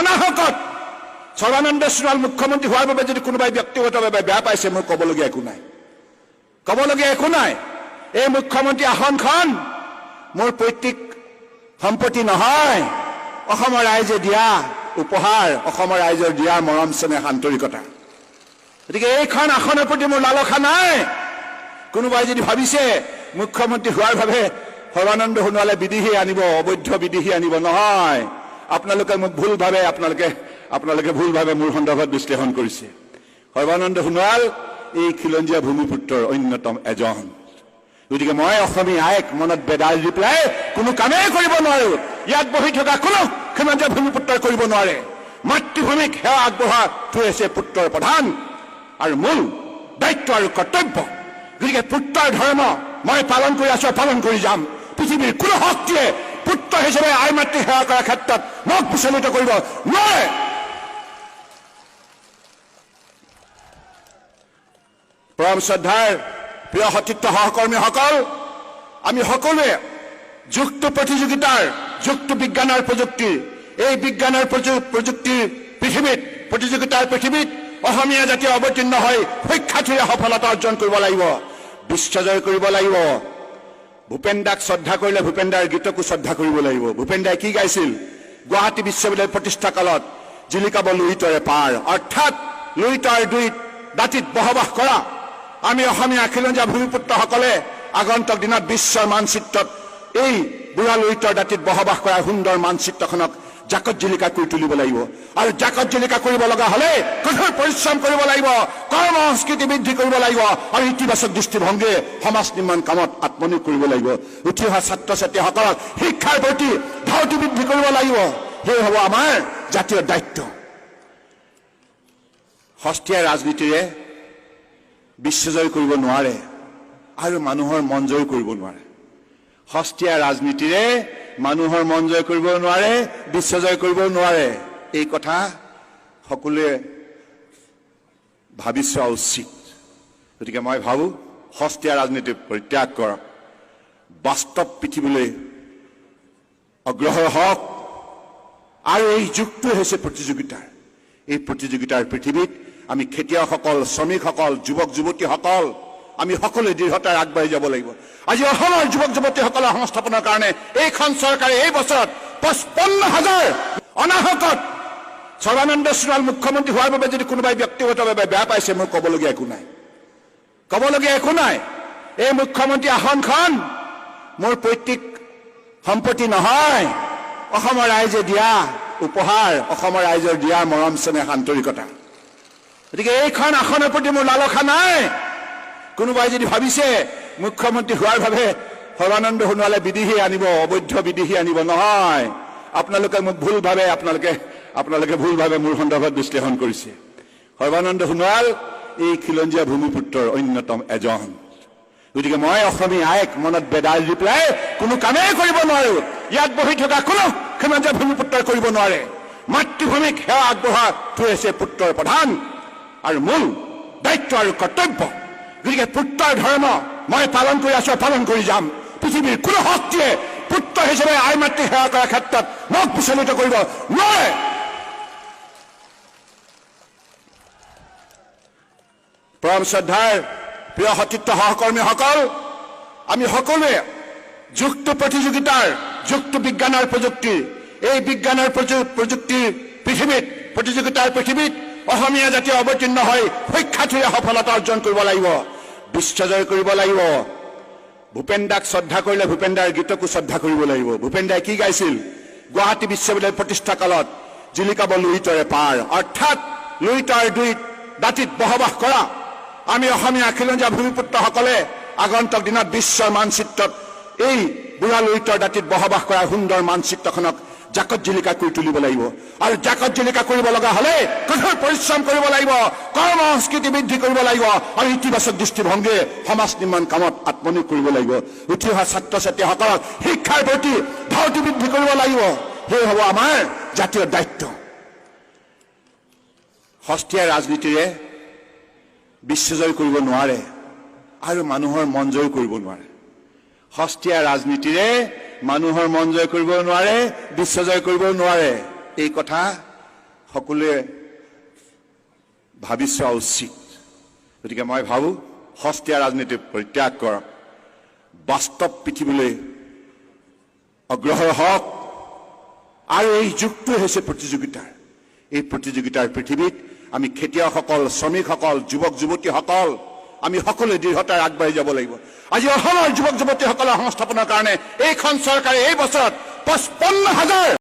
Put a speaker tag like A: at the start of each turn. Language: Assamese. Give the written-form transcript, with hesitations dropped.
A: অনাহকত সৰ্বানন্দ সোণোৱাল মুখ্যমন্ত্ৰী হোৱাৰ বাবে যদি কোনোবাই ব্যক্তিগতভাৱে বেয়া পাইছে, মোৰ ক'বলগীয়া একো নাই, ক'বলগীয়া একো নাই। এই মুখ্যমন্ত্ৰী আসনখন মোৰ পৈতৃক সম্পত্তি নহয়, অসমৰ ৰাইজে দিয়া উপহাৰ, অসমৰ ৰাইজৰ দিয়া মৰম চেনেহ আন্তৰিকতা। গতিকে এইখন আসনৰ প্ৰতি মোৰ লালসা নাই। কোনোবাই যদি ভাবিছে মুখ্যমন্ত্ৰী হোৱাৰ বাবে সৰ্বানন্দ সোণোৱালে বিদেশী আনিব, অবৈধ বিদেশী আনিব, নহয়। আপোনালোকে মোক ভুলভাৱে আপোনালোকে ভুলভাৱে মোৰ সন্দৰ্ভত বিশ্লেষণ কৰিছে। সৰ্বানন্দ সোণোৱাল এই খিলঞ্জীয়া ভূমিপুত্ৰৰ অন্যতম এজন। গতিকে মই অসমীয়া আইক মনত বেদাৰ দি পেলাই কোনো কামেই কৰিব নোৱাৰো। ইয়াত বহি থকা কোনো খিলঞ্জীয়া ভূমিপুত্ৰই কৰিব নোৱাৰে। মাতৃভূমিক সেৱা আগবঢ়োৱাটো হৈছে পুত্ৰৰ প্ৰধান আৰু মূল দায়িত্ব আৰু কৰ্তব্য। গতিকে পুত্ৰৰ ধৰ্ম মই পালন কৰি আছো, পালন কৰি যাম। পৃথিৱীৰ কোনো শক্তিয়ে পুত্ৰ হিচাপে আই মাতৃ সেৱা কৰাৰ ক্ষেত্ৰত মোক বিচলিত কৰিব নোৱাৰে। পৰম শ্ৰদ্ধাৰ প্ৰিয় সতীৰ্থ সহকৰ্মীসকল, আমি সকলোৱে যুগটো প্ৰতিযোগিতাৰ, যুগটো বিজ্ঞানৰ প্ৰযুক্তিৰ, এই বিজ্ঞানৰ প্ৰযুক্তিৰ পৃথিৱীত, প্ৰতিযোগিতাৰ পৃথিৱীত অসমীয়া জাতি অৱতীৰ্ণ হৈ সুখ্যাতিৰে সফলতা অৰ্জন কৰিব লাগিব, বিশ্বজয় কৰিব লাগিব। ভূপেন দাক শ্ৰদ্ধা কৰিলে ভূপেন দাৰ গীতকো শ্ৰদ্ধা কৰিব লাগিব। ভূপেন দাই কি গাইছিল? গুৱাহাটী বিশ্ববিদ্যালয় প্ৰতিষ্ঠা কালত জিলিকাব লুইতৰে পাৰ, অৰ্থাৎ লুইতৰ দুই দাঁতিত বসবাস কৰা আমি অসমীয়া খিলঞ্জীয়া ভূমিপুত্ৰসকলে আগন্তুক দিনত বিশ্বৰ মানচিত্ৰত এই বুঢ়া লুইতৰ দাঁতিত বসবাস কৰা সুন্দৰ মানচিত্ৰখনক জাকত জিলিকা কৰি তুলিব লাগিব। আৰু জাকত জিলিকা কৰিব লগা হ'লে কঠোৰ পৰিশ্ৰম কৰিব লাগিব, কৰ্ম সংস্কৃতি বৃদ্ধি কৰিব লাগিব আৰু ইতিবাচক দৃষ্টিভংগীৰে সমাজ নিৰ্মাণ কামত আত্মনিয়োগ কৰিব লাগিব। উঠি অহা ছাত্ৰ ছাত্ৰীসকলক শিক্ষাৰ প্ৰতি ধাউতি বৃদ্ধি কৰিব লাগিব। সেই হ'ব আমাৰ জাতীয় দায়িত্ব। সস্তীয়া ৰাজনীতিৰে বিশ্বজয় কৰিব নোৱাৰে আৰু মানুহৰ মন জয় কৰিব নোৱাৰে। সস্তীয়া ৰাজনীতিৰে মানুহৰ মন জয় কৰিব নোৱাৰে, বিশ্বজয় কৰিব নোৱাৰে। এই কথা সকলোৱে ভাবি চোৱা উচিত। গতিকে মই ভাবোঁ সস্তীয়া ৰাজনীতি পৰিত্যাগ কৰক, বাস্তৱ পৃথিৱীলৈ অগ্ৰসৰ হওক। আৰু এই যুগটোৱে হৈছে প্ৰতিযোগিতাৰ। এই প্ৰতিযোগিতাৰ পৃথিৱীত আমি খেতিয়কসকল, শ্ৰমিকসকল, যুৱক যুৱতীসকল, আমি সকলোৱে দৃঢ়তাৰে আগবাঢ়ি যাব লাগিব। আজি অসমৰ যুৱক যুৱতীসকলৰ সংস্থাপনৰ কাৰণে এইখন চৰকাৰে এই বছৰত 55,000 অনাহকত সৰ্বানন্দ সোণোৱাল মুখ্যমন্ত্ৰী হোৱাৰ বাবে যদি কোনোবাই ব্যক্তিগতভাৱে বেয়া পাইছে, মোৰ ক'বলগীয়া একো নাই, ক'বলগীয়া একো নাই। এই মুখ্যমন্ত্ৰী আসনখন মোৰ পৈতৃক সম্পত্তি নহয়, অসমৰ ৰাইজে দিয়া উপহাৰ, অসমৰ ৰাইজৰ দিয়া মৰম চেনেহ আন্তৰিকতা। গতিকে এইখন আসনৰ প্ৰতি মোৰ লালসা নাই। কোনোবাই যদি ভাবিছে মুখ্যমন্ত্ৰী হোৱাৰ বাবে সৰ্বানন্দ সোণোৱালে বিদেশী আনিব, অবৈধ বিদেশী আনিব, নহয়। আপোনালোকে মোক ভুলভাৱে আপোনালোকে ভুলভাৱে মোৰ সন্দৰ্ভত বিশ্লেষণ কৰিছে। সৰ্বানন্দ সোণোৱাল এই খিলঞ্জীয়া ভূমিপুত্ৰৰ অন্যতম এজন। গতিকে মই অসমীয়া আইক মনত বেদাৰ দি পেলাই কোনো কামেই কৰিব নোৱাৰো। ইয়াত বহি থকা কোনো খিলঞ্জীয়া ভূমিপুত্ৰই কৰিব নোৱাৰে। মাতৃভূমিক সেৱা আগবঢ়োৱাটো হৈছে পুত্ৰৰ প্ৰধান আৰু মূল দায়িত্ব আৰু কৰ্তব্য। গতিকে পুত্ৰৰ ধৰ্ম মই পালন কৰি আছো, পালন কৰি যাম। পৃথিৱীৰ কোনো শক্তিয়ে পুত্ৰ হিচাপে আই মাতৃ সেৱা কৰাৰ ক্ষেত্ৰত মোক বিচলিত কৰিব নোৱাৰে। পৰম শ্ৰদ্ধাৰ প্ৰিয় সতীৰ্থ সহকৰ্মীসকল, আমি সকলোৱে যুগটো প্ৰতিযোগিতাৰ, যুগটো বিজ্ঞানৰ প্ৰযুক্তিৰ, এই বিজ্ঞানৰ প্ৰযুক্তিৰ পৃথিৱীত, প্ৰতিযোগিতাৰ পৃথিৱীত অসমীয়া জাতি অৱতীৰ্ণ হৈ সুখ্যাতিৰে সফলতা অৰ্জন কৰিব লাগিব, বিশ্বজয় কৰিব লাগিব। ভূপেন দাক শ্ৰদ্ধা কৰিলে ভূপেন দাৰ গীতকো শ্ৰদ্ধা কৰিব লাগিব। ভূপেন দাই কি গাইছিল? গুৱাহাটী বিশ্ববিদ্যালয় প্ৰতিষ্ঠা কালত জিলিকাব লুইতৰে পাৰ, অৰ্থাৎ লুইতৰ দুই দাঁতিত বসবাস কৰা আমি অসমীয়া খিলঞ্জীয়া ভূমিপুত্ৰসকলে আগন্তুক দিনত বিশ্বৰ মানচিত্ৰত এই বুঢ়া লুইতৰ দাঁতিত বসবাস কৰা সুন্দৰ মানচিত্ৰখনক জাকত জিলিকা কৰি তুলিব লাগিব। আৰু জাকত জিলিকা কৰিব লগা হ'লে কঠোৰ পৰিশ্ৰম কৰিব লাগিব, কৰ্ম সংস্কৃতি বৃদ্ধি কৰিব লাগিব আৰু ইতিবাচক দৃষ্টিভংগীৰে সমাজ নিৰ্মাণ কামত আত্মনিয়োগ কৰিব লাগিব। উঠি অহা ছাত্ৰ ছাত্ৰীসকলক শিক্ষাৰ প্ৰতি ধাউতি বৃদ্ধি কৰিব লাগিব। সেই হ'ব আমাৰ জাতীয় দায়িত্ব। সস্তীয়া ৰাজনীতিৰে বিশ্বজয় কৰিব নোৱাৰে আৰু মানুহৰ মন জয় কৰিব নোৱাৰে। সস্তীয়া ৰাজনীতিৰে মানুহৰ মন জয় কৰিব নোৱাৰে, বিশ্বজয় কৰিব নোৱাৰে। এই কথা সকলোৱে ভাবি চোৱা উচিত। গতিকে মই ভাবোঁ, সস্তীয়া ৰাজনীতি পৰিত্যাগ কৰক, বাস্তৱ পৃথিৱীলৈ অগ্ৰসৰ হওক। আৰু এই যুগটোৱে হৈছে প্ৰতিযোগিতাৰ। এই প্ৰতিযোগিতাৰ পৃথিৱীত আমি খেতিয়কসকল, শ্ৰমিকসকল, যুৱক যুৱতীসকল, আমি সকলোৱে দৃঢ়তাৰে আগবাঢ়ি যাব লাগিব। আজি অসমৰ যুৱক যুৱতীসকলৰ সংস্থাপনৰ কাৰণে এইখন চৰকাৰে এই বছৰত 55,000